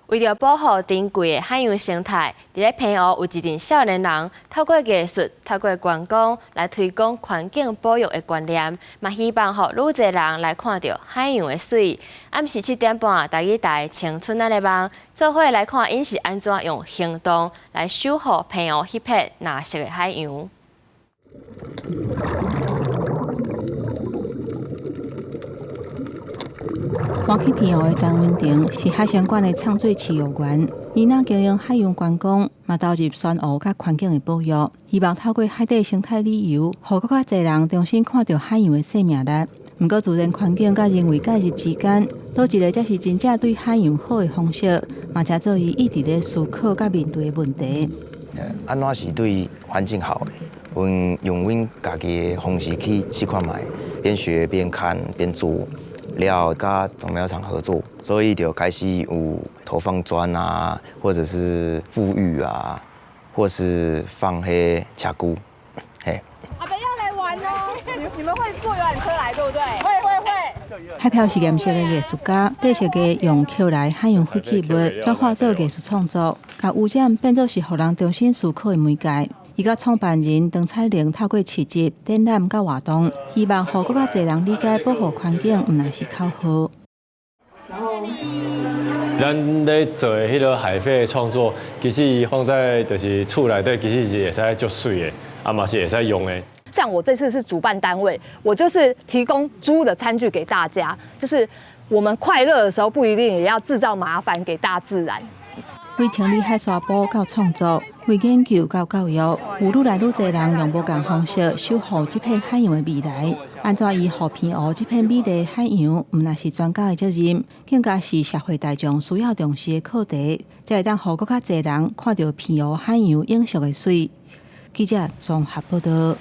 為著保護珍貴的海洋生態，佇咧澎湖有一陣少年人透過藝術、透過觀光來推廣環境保育的觀念，嘛希望予愈濟人來看著海洋的媠。暗時7點半，台語台青春咱的夢，做伙來看𪜶是按怎用行動來守護澎湖彼片藍色的海洋。搬去澎湖的陳文婷是海生館的藏水飼育員，伊若經營海洋觀光，嘛投入珊瑚佮環境的保育，希望透過海底生態旅遊，予閣較濟人重新看著海洋的生命力。毋過自然環境佮人為介入之間，佗一个才是真正對海洋好的方式，嘛成做伊一直咧思考佮面對的問題。按怎是對環境好的？阮用阮家己的方式去試看覓，邊學邊看邊做。了佮種苗場合作，所以就開始有投放磚啊，或者是復育啊，或是放彼赤龜，嘿。阿伯要來玩哦，你們會坐遊覽車來，對不對？會會會。海漂實驗室的藝術家，對設計用抾來海洋廢棄物轉化做藝術創作，共污染變做是予人重新思考的媒介。伊佮創辦人陳彩玲透過市集、展覽佮活動，希望予閣較濟人理解保護環境，毋但是口號。咱咧做的彼个海廢創作，其實放在就是厝內底，其實是會使足媠的，啊嘛是會使用的。像我這次是主辦單位，我就是提供租的餐具給大家，就是我們快樂的時候，不一定也要製造麻煩給大自然。為清理海沙埔到創作，為研究到教育，有愈來愈濟人用無仝方式守護這片海洋的未來。按怎維護澎湖這片美麗海洋，毋但是專家的責任，更加是社會大眾需要重視的課題，才會當予閣較濟人看著澎湖海洋永續的媠。記者綜合報導。